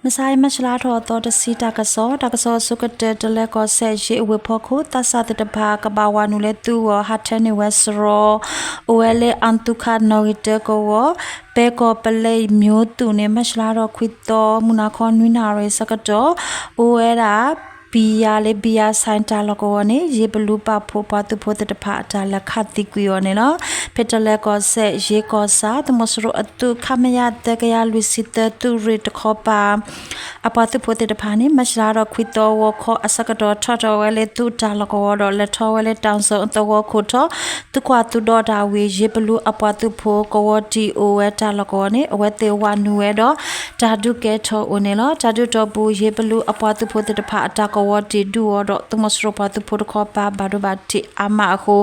မုၢ်ဆါအံၤ မၢ်ၡလါထီၣ်အသီတဆံ တၢ်ကစီၣ်, တၢ်ကစီၣ်အဆိကတၢၢ် တလၢကီၢ်စဲၣ် ယ့အဝ့ၢ်ဖီခိၣ် သးစၢ်သ့ၣ်တဖၣ် ကဘၣ်ဝးနုာ်လၢသုးဂီၢ် ဟးထၢန့ၢ်ဝဲစရီ, အိၣ်ဝဲလၢအၣ်သူၣ်ခးနီၣ်ဂံၢ်တၢကဝီၤ ပဲကီၢ်ပလဲအံၤ မျိၤသူၣ်န့ၣ် မၢ်ၡလါထီၣ်ခွံသီ မုၢ်နၤခီနွံနၣ်ရံၣ်ဆၢကတီၢ် အိၣ်ဝဲဒၣ် ဘံယၤလၢ ဘံယၤဆိုင်တၢ်လီၢ်ကဝီၤန့ၣ် ယ့ဘလူပာ်ဖှိၣ်ပှၤသုးဖိသ့ၣ်တဖၣ်အတၢ်လဲၤခးသံကွံာ်အီၤန့ၣ်လီၤ. ဖဲတလၢကီၢ်စဲၣ် ယ့ကီၢ်ဆၣ် သုးမီၤစိရိၤအသုး ခမရ သၢကယၤလွံၢ်ဆံသၢ သုးရ့ၣ်တခီပၤ အပှၤသုးဖိသ့ၣ်တဖၣ်န့ၣ် မၢ်ၡလါထီၣ်ခွံသီ ဂီၤခီအဆၢကတီၢ် ထီၣ်ထီၣ်ဝဲလၢသုးတၢ်လီၢ်ကဝီၤဒီး လဲၤထီၣ်ဝဲလၢတၢ်စၢသဝီခိၣ်ထီၣ် သုးကွၢ်သုးဒီတၢ်ဝံၤ ယ့ဘလူအပှၤသုးဖိကဝီၤတံၢ်အိၣ်ဝဲတၢ်လီၢ်ကဝီၤန့ၣ် အဝဲသ့ၣ်ဝးနုာ်ဝဲဒီး တၢ်ဒုးကဲထီၣ်အိၣ်န့ၣ်လီၤ. တၢ်ဒုးတီၢ်ပူၤ ယ့ဘလူအပှၤသုးဖိသ့ၣ်တဖၣ်အတၢ်ကဝီၤတံၢ်ဒုးအီၤဒီး သုးမီၤစိရိၤပှၤသုးဖိတခီပၤ ဘၣ်ဒိဘၣ်ထံးအါမးအဃိ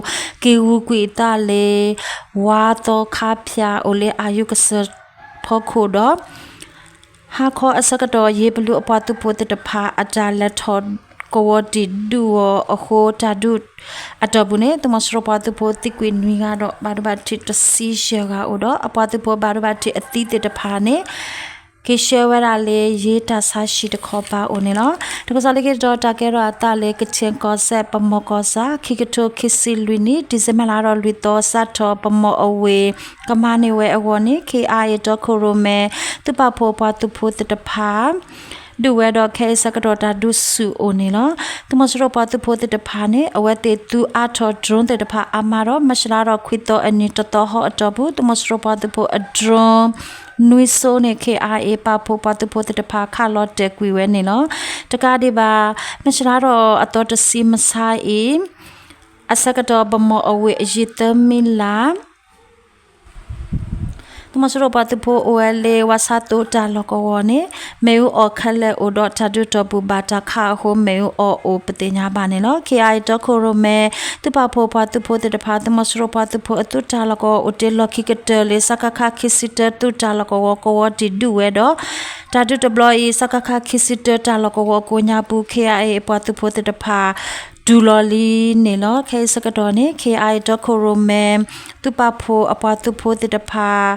က့ၤဂုာ်ကွံာ်အသးလၢ ဝါသီခါဖၠၣ် အိၣ်လၢအၣ်ယူၣ်ကစၢၢ်ဖီခိၣ်ဒီး ဟါခီအဆၢကတီၢ် ယ့ဘလူအပှၤသုးဖိသ့ၣ်တဖၣ် အတၢ်လဲၤထီၣ်ကဝီၤတံၢ်ဒုးအီၤအဃိ တၢ်ဒုးအတီၢ်ပူၤန့ၣ် သုးမီၤစိရိၤပှၤသုးဖိသံကွံာ်နွံဂၤဒီး ဘၣ်ဒိဘၣ်ထံးတဆံယဲၢ်ဂၤအိၣ်ဒီး အပှၤသုးဖိဘၣ်ဒိဘၣ်ထံးအသံသ့ၣ်တဖၣ်န့ၣ် က့ၤဆှၢဝဲဒၣ်လၢ ယ့တၢ်ဆါဟံၣ်တခီပၤအိၣ်န့ၣ်လီၤ. တၢ်ကစီၣ်လၢခံတတီၤ တၢ်ကဲထီၣ်အသးလၢ ကခၠ့ၣ်ကီၢ်စဲၣ် ပမီၢ်ကီၢ်ဆၣ် ခံကထိခံဆံလွံၢ်နံၣ် ဒံၣ်စ့ဘၢၣ်လါဒီးလွံၢ်သီ စးထီၣ်ပမီၢ်အဝ့ၢ် ကမၤန့ၢ်ဝဲအဂီၢ်န့ၣ် ခ့ၣ်အါအ့ၣ် တီခိၣ်ရိၣ်မဲ သုးပာ်ဖှိၣ်ပှၤသုးဖိသ့ၣ်တဖၣ် ဒုးဝဲဒီး ခဲအံၤဆၢကတီၢ်တၢ်ဒုးဆူၣ်အိၣ်န့ၣ်လီၤ. သုးမီၤစိရိၤပှၤသုးဖိသ့ၣ်တဖၣ်န့ၣ် အဝဲသ့ၣ်သူအါထီၣ် drone သ့ၣ်တဖၣ်အါမးဒီး မၢ်ၡလါထီၣ်ခွံသီအနံၤ တသီဟီအတီၢ်ပူၤ သုးမီၤစိရိၤပှၤသုးဖိအ drone နွံစိန့ၣ် ခ့ၣ်အါအ့ၣ် ပာ်ဖှိၣ်ပှၤသုးဖိသ့ၣ်တဖၣ် ခးလီၤတဲာ်ကွံာ်ဝဲန့ၣ်လီၤ. တကးဒံးဘၣ် မၢ်ၡလါထီၣ်အသီတဆံမုၢ်ဆါအံၤ အဆၢကတီၢ် ပမီၢ်အဝ့ၢ်အယံၤသၢမံလး သုးမီၤစိရိၤပှၤသုးဖိအိၣ်ဝဲလၢ ဝါဆါသိတၢ်လီၢ်ကဝီၤန့ၣ် မ့ၣ်အူအီၣ်ခဲလၢာ်အိၣ်ဒီး တၢ်ဒုးတီၢ်ပူၤဘၣ်တၢ်ခးအဃိ မ့ၣ်အူအီၣ်အိၣ်ပသ့ၣ်ညါဘၣ်န့ၣ်လီၤ. ခ့ၣ်အါအ့ၣ် တီခိၣ်ရိၣ်မဲ သုးပာ်ဖှိၣ်ပှၤသုးဖိသ့ၣ်တဖၣ် သုးမီၤစိရိၤပှၤသုးဖိအသုးတၢ်လီၢ်ကဝီၤ အိၣ်တ့ၢ်လီၢ်ခံကတၢၢ်လၢ စကခ ခံဆံတၢ သုးတၢ်လီၢ်ကဝီၤ ကဝီၤတံၢ်ဒုးဝဲဒီး တၢ်ဒုးတဘျီအံၤ စကခ ခံဆံတၢ တၢ်လီၢ်ကဝီၤကိးညါပူၤ ခ့ၣ်အါအ့ၣ် အပှၤသုးဖိသ့ၣ်တဖၣ် တုၤလီၤလံန့ၣ်လီၤ. ခဲအံၤဆၢကတီၢ်န့ၣ် ခ့ၣ်အါအ့ၣ် တီခိၣ်ရိၣ်မဲ သုးပာ်ဖှိၣ်အပှၤသုးဖိသ့ၣ်တဖၣ်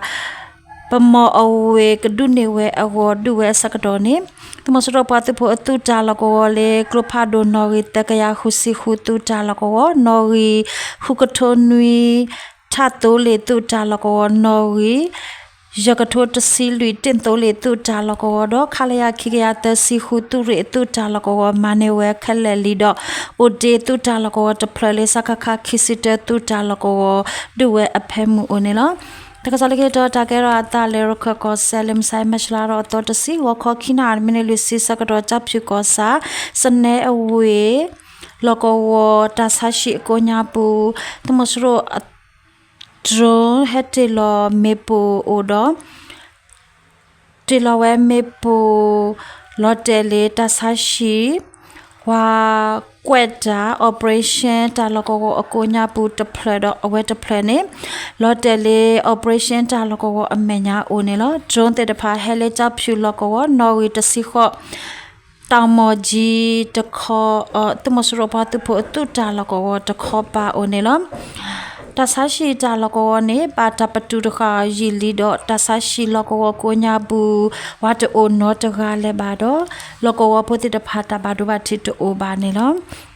ပမီၢ်အဝ့ၢ်ကဒုးန့ၢ်ဝဲအဂီၢ် ဒုးဝဲအဆၢကတီၢ်န့ၣ် သုးမီၤစိရိၤပှၤသုးဖိအသုးတၢ်လီၢ်ကဝီၤလၢ ကျိဖးဒိၣ် နီၣ်ဂံၢ်သၢကယၤဃုဆံဃု သုးတၢ်လီၢ်ကဝီၤ နီၣ်ဂံၢ်ဃုကထိနွံ ထးသိလ့ၣ် သုးတၢ်လီၢ်ကဝီၤ နီၣ်ဂံၢ် ယဲၢ်ကထိတဆံလွံၢ် တ့ၢ်သိလ့ၣ် သုးတၢ်လီၢ်ကဝီၤဒီး ခလရ ခံကယၤသၢဆံဃု သုးရ့ၣ် သုးတၢ်လီၢ်ကဝီၤ မၤန့ၢ်ဝဲခဲလၢာ်လံဒီး အိၣ်တ့ၢ်သုးတၢ်လီၢ်ကဝီၤတဖျၢၣ်လၢ စကခ ခံဆံတၢ သုးတၢ်လီၢ်ကဝီၤ ဒုးဝဲအဖၢမုၢ်အိၣ်န့ၣ်လီၤ. တၢ်ကစီၣ်လၢခံတတီၤ တၢ်ကဲထီၣ်အသးလၢ ရခၢၣ်ကီၢ်စဲၣ်လၢ မုၢ်ဆါအံၤ မၢ်ၡလါထီၣ်အသီတဆံ ဂီၤခီခံနၣ်ရံၣ် မံးနံးလွံၢ်ဆံဆၢကတီၢ် ကၠၣ်ဖၠူၣ်ကီၢ်ဆၣ် စနဲအဝ့ၢ် လီၢ်ကဝီၤ တၢ်ဆါဟံၣ်အကိးညါပူၤ သုးမီၤစိရိၤ drone ဟဲတ့ၢ်လီၤမ့ၣ်ပိၢ်အိၣ်ဒီး တ့ၢ်လီၤဝဲမ့ၣ်ပိၢ် လီၤတဲာ်လၢတၢ်ဆါဟံၣ် ပှၤကွဲးတၢ် operation တၢ်လီၢ်ကဝီၤအကိးညါပူၤတဖျၢၣ်ဒီး အဝဲတဖျၢၣ်န့ၣ် လီၤတဲာ်လၢ operation တၢ်လီၢ်ကဝီၤအမဲာ်ညါအိၣ်န့ၣ်လီၤ. drone သ့ၣ်တဖၣ်ဟဲလၢကၠၣ်ဖၠူၣ်လီၢ်ကဝီၤ နီၣ်ဂံၢ်တဆံဃိး တၢ်မီၢ်ကၠံတခီ သုးမီၤစိရိၤပှၤသုးဖိအသုးတၢ်လီၢ်ကဝီၤတခီပၤအိၣ်န့ၣ်လီၤ. တၢ်ဆါဟံၣ်တၢ်လီၢ်ကဝီၤန့ၣ် ဘၣ်တၢ်ပတုာ်တဃာ်အီၤယံာ်လံဒီး တၢ်ဆါဟံၣ်လီၢ်ကဝီၤကိးညါပူၤ ပှၤတအိၣ်နီတဂၤလၢၤဘၣ်ဒီး လီၢ်ကဝီၤဖိသ့ၣ်တဖၣ်တၢ်ဘၣ်ဒိဘၣ်ထံးတအိၣ်ဘၣ်န့ၣ်လီၤ.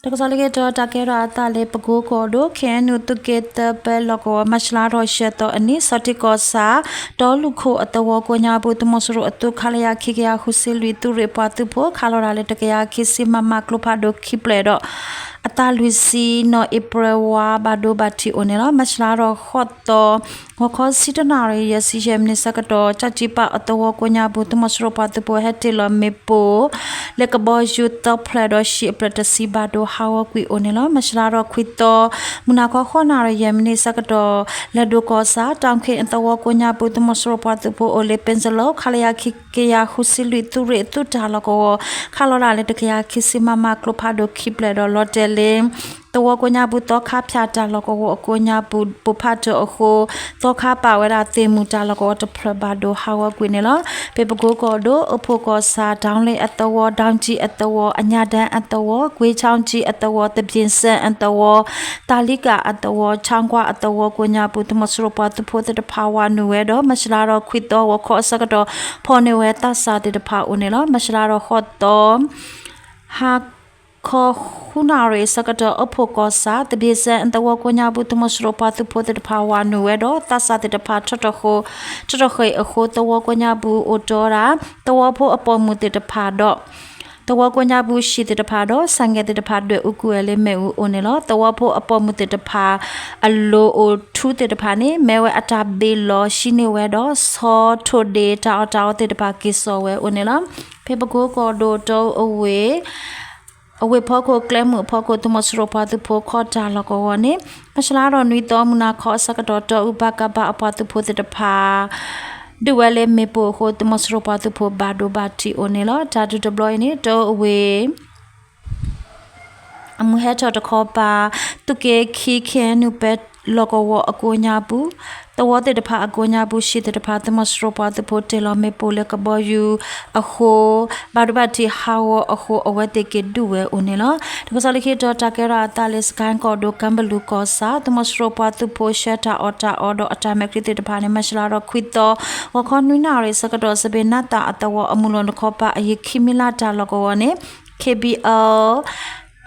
တၢ်ကစီၣ်လၢခံတတီၤ တၢ်ကဲထီၣ်အသးလၢ ပကိကီၢ်ဒိၣ် ခ့ၣ်အဲၣ်ယူၣ် သုးက့သၢပၢလီၢ်ကဝီၤ မၢ်ၡလါထီၣ်ယဲၢ်သီအနံၤ ဆီၣ်တံၢ်ကီၢ်ဆၣ် တီလူၢ်ခိၣ်အသဝီကိးညါပူၤ သုးမီၤစိရိၤအသုး ခလရ ခံကယၤဃုဆံလွံၢ် သုးရ့ၣ်ပှၤသုးဖိ ခးလီၤတၢ်လၢ တကယၤခံဆံ မမ ကျိဖးဒိၣ်ခံဖျၢၣ်ဒီး အသးလွံၢ်ဆံနီၣ် အ့ဖြ့ၣ်ဝါ ဘၣ်ဒိဘၣ်ထံးအိၣ်န့ၣ်လီၤ. မၢ်ၡလါထီၣ်ဃိးသီ ဂီၤခီဆံတနၣ်ရံၣ် ယဲၢ်ဆံယဲၢ်မံးနံးဆၢကတီၢ် ကၠၣ်ကၠံပာ်အသဝီကိးညါပူၤ သုးမီၤစိရိၤပှၤသုးဖိဟဲတ့ၢ်လီၤမ့ၣ်ပိၢ် လၢကဘီယူၤသၢဖျၢၣ်ဒီး ဟံၣ်အဖျၢၣ်တဆံဘၣ်ဒိဟးဂီၤကွံာ်အိၣ်န့ၣ်လီၤ. မၢ်ၡလါထီၣ်ခွံသီ မုၢ်နၤခီဃိးနၣ်ရံၣ်ယဲၢ်မံးနံးဆၢကတီၢ် လဲၤဒိၣ်ကီၢ်ဆၣ် တၢ်ခ့ၣ်အသဝီကိးညါပူၤ သုးမီၤစိရိၤပှၤသုးဖိအိၣ်လၢ ပ့ၣ်စလီ ခလရ ခံကယၤဃုဆံလွံၢ် သုးရ့ၣ်အသုးတၢ်လီၢ်ကဝီၤ ခးလီၤတၢ်လၢ တကယၤခံဆံ မမ ကျိဖးဒိၣ်ခံဖျၢၣ်ဒီး လီၤတဲာ်လၢ သဝီကိးညါပူၤ သီခါဖၠၣ်တၢ်လီၢ်ကဝီၤအကိးညါပူၤ ပိၢ်ဖးထၢၣ်အဃိ သီခါပာ်ဝဲဒၣ်သ့ၣ်မုၢ်တၢ်လီၢ်ကဝီၤတဖျၢၣ်ဘၣ်ဒိဟးဂီၤကွံာ်န့ၣ်လီၤ. ဖဲပကိကီၢ်ဒိၣ် အိၣ်ဖှိၣ်ကီၢ်ဆၣ် ဒၣ်လ့အသဝီ ဒၣ်ကၠံအသဝီ အညၣ်ဒၢအသဝီ ကွ့ချီကၠံအသဝီ သဘျ့စၢအသဝီ တၢ်လံကၣ်အသဝီ ဆၣ်ကွၢ်အသဝီကိးညါပူၤ သုးမီၤစိရိၤပှၤသုးဖိသ့ၣ်တဖၣ်ဝးနုာ်ဝဲဒီး မၢ်ၡလါဒီးခွံသီဂီၤခီအဆၢကတီၢ် ဖီၣ်န့ၢ်ဝဲသးစၢ်သ့ၣ်တဖၣ်အိၣ်န့ၣ်လီၤ. မၢ်ၡလါဒီးဃိးသီ ဟါခီဃုနၣ်ရံၣ်အဆၢကတီၢ် အိၣ်ဖှိၣ်ကီၢ်ဆၣ် သဘျ့စၢအသဝီကိးညါပူၤ သုးမီၤစိရိၤပှၤသုးဖိသ့ၣ်တဖၣ်ဝးနုာ်ဝဲဒီး သးစၢ်သ့ၣ်တဖၣ် ထီၣ်တဃ့ၢ်အဃိ သဝီကိးညါပူၤအိၣ်တီဒၣ် သဝီဖိအပိာ်မုၣ်သ့ၣ်တဖၣ်ဒီး သဝီကိးညါပူၤဟံၣ်သ့ၣ်တဖၣ်ဒီး ဆၣ်ငဲၤသ့ၣ်တဖၣ်ဒွဲၣ်အူကွံာ်ဝဲလၢမ့ၣ်အူအိၣ်န့ၣ်လီၤ. သဝီဖိအပိာ်မုၣ်သ့ၣ်တဖၣ် အလိၤအိၣ်ထူသ့ၣ်တဖၣ်န့ၣ် မ့ၢ်ဝဲအတၢ်ဘ့ၣ်လီၤ ဟံးန့ၢ်ဝဲဒီး ဆီထိၣ်ဒ့ တၢ်အီၣ်တၢ်အီသ့ၣ်တဖၣ်က့ၤစိာ်ဝဲအိၣ်န့ၣ်လီၤ. ဖဲပကိကီၢ်ဒိၣ် တီအူဝ့ၢ် အဝ့ၢ်ဖီခိၣ် ကျဲမုၢ်အဖီခိၣ် သုးမီၤစိရိၤပှၤသုးဖိခီတၢ်လီၢ်ကဝီၤန့ၣ် မၢ်ၡလါဒီးနွံသီမုၢ်နၤခီအဆၢကတီၢ် တီအူပၢ်ကဘၣ်အပှၤသုးဖိသ့ၣ်တဖၣ် ဒုးဝဲလၢမ့ၣ်ပိၢ်အဃိ သုးမီၤစိရိၤပှၤသုးဖိဘၣ်ဒိဘၣ်ထံးအိၣ်န့ၣ်လီၤ. တၢ်ဒုးတဘျီအံၤန့ၣ် တီအူဝ့ၢ် အမုၢ်ဟဲထီၣ်တခီပၤ သုးက့ခံ ခ့ၣ်အဲၣ်ယူၣ် ပလီၢ်ကဝီၤအကိးညါပူၤ သဝီသ့ၣ်တဖၣ်အကိးညါပူၤ ဟံၣ်သ့ၣ်တဖၣ် သုးမီၤစိရိၤပှၤသုးဖိတ့ၢ်လီၤမ့ၣ်ပိၢ်လၢကဘီယူၤအဃိ ဘၣ်ဒိဘၣ်ထံးဟးဂီၤအဃိ အဝဲသ့ၣ်က့ၤဒုးဝဲအိၣ်န့ၣ်လီၤ. တၢ်ကစီၣ်လၢခံတီၤ တၢ်ကဲထီၣ်အသးလၢ စကဲၣ်ကီၢ်ဒိၣ် ကၢဘလူးကီၢ်ဆၣ် သုးမီၤစိရိၤပှၤသုးဖိဆှၢတၢ်အီၣ်တၢ်အီဒီးအတၢ်မဲာ်ချံသ့ၣ်တဖၣ်န့ၣ် မၢ်ၡလါဒီးခွံသီ ဂီၤခီနွံနၣ်ရံၣ်အဆၢကတီၢ် စပ့ၤနါသၣ်အသဝီအမုၢ်လိၤနခီပၤအယံၤ ခံမံလၢ်တၢ်လီၢ်ကဝီၤန့ၣ် ခ့ၣ်ဘံၣ်အၣ်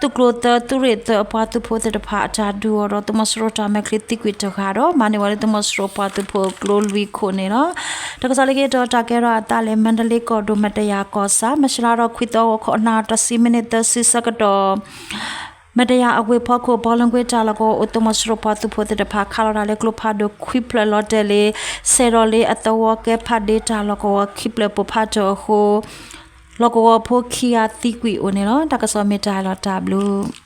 သုးကျိၤသၢ သုးရ့ၣ်သၢအပှၤသုးဖိသ့ၣ်တဖၣ်အတၢ်ဒုးအီၤဒီး သုးမီၤစိရိၤတၢ်မဲာ်ချံသံကွံာ်တဂၤဒီး မၤန့ၢ်ဝဲလၢသုးမီၤစိရိၤပှၤသုးဖိကျိလွံၢ်ခိၣ်န့ၣ်လီၤ. တၢ်ကစီၣ်လၢခံတီၤ တၢ်ကဲထီၣ်အသးလၢ မါဒလ့ကီၢ်ဒိၣ် မတယၤကီၢ်ဆၣ် မၢ်ၡလါဒီးခွံသီ ဂီၤခီနၣ်ရံၣ်တဆံမံးနံးသၢဆံဆၢကတီၢ် မတယၤအဝ့ၢ်ဖီခိၣ် ဘီလၢကွ့တၢ်လီၢ်ကဝီၤအိၣ် သုးမီၤစိရိၤပှၤသုးဖိသ့ၣ်တဖၣ် ခးလီၤတၢ်လၢကျိဖးဒိၣ်ခွံဖျၢၣ်လီၤတဲာ်လၢ ဆဲးဒီးလ့အသဝီ ကဲဖးဒ့တၢ်လီၢ်ကဝီၤခံဖျၢၣ်ပိၢ်ဖးထၢၣ်အဃိ လီၢ်ကဝီၤဖိခံဂၤသံကွံာ်အိၣ်န့ၣ်လီၤ. တၢ်ကစီၣ်မ့ၢ်တၢ်လီၤတၢ်ဘျုး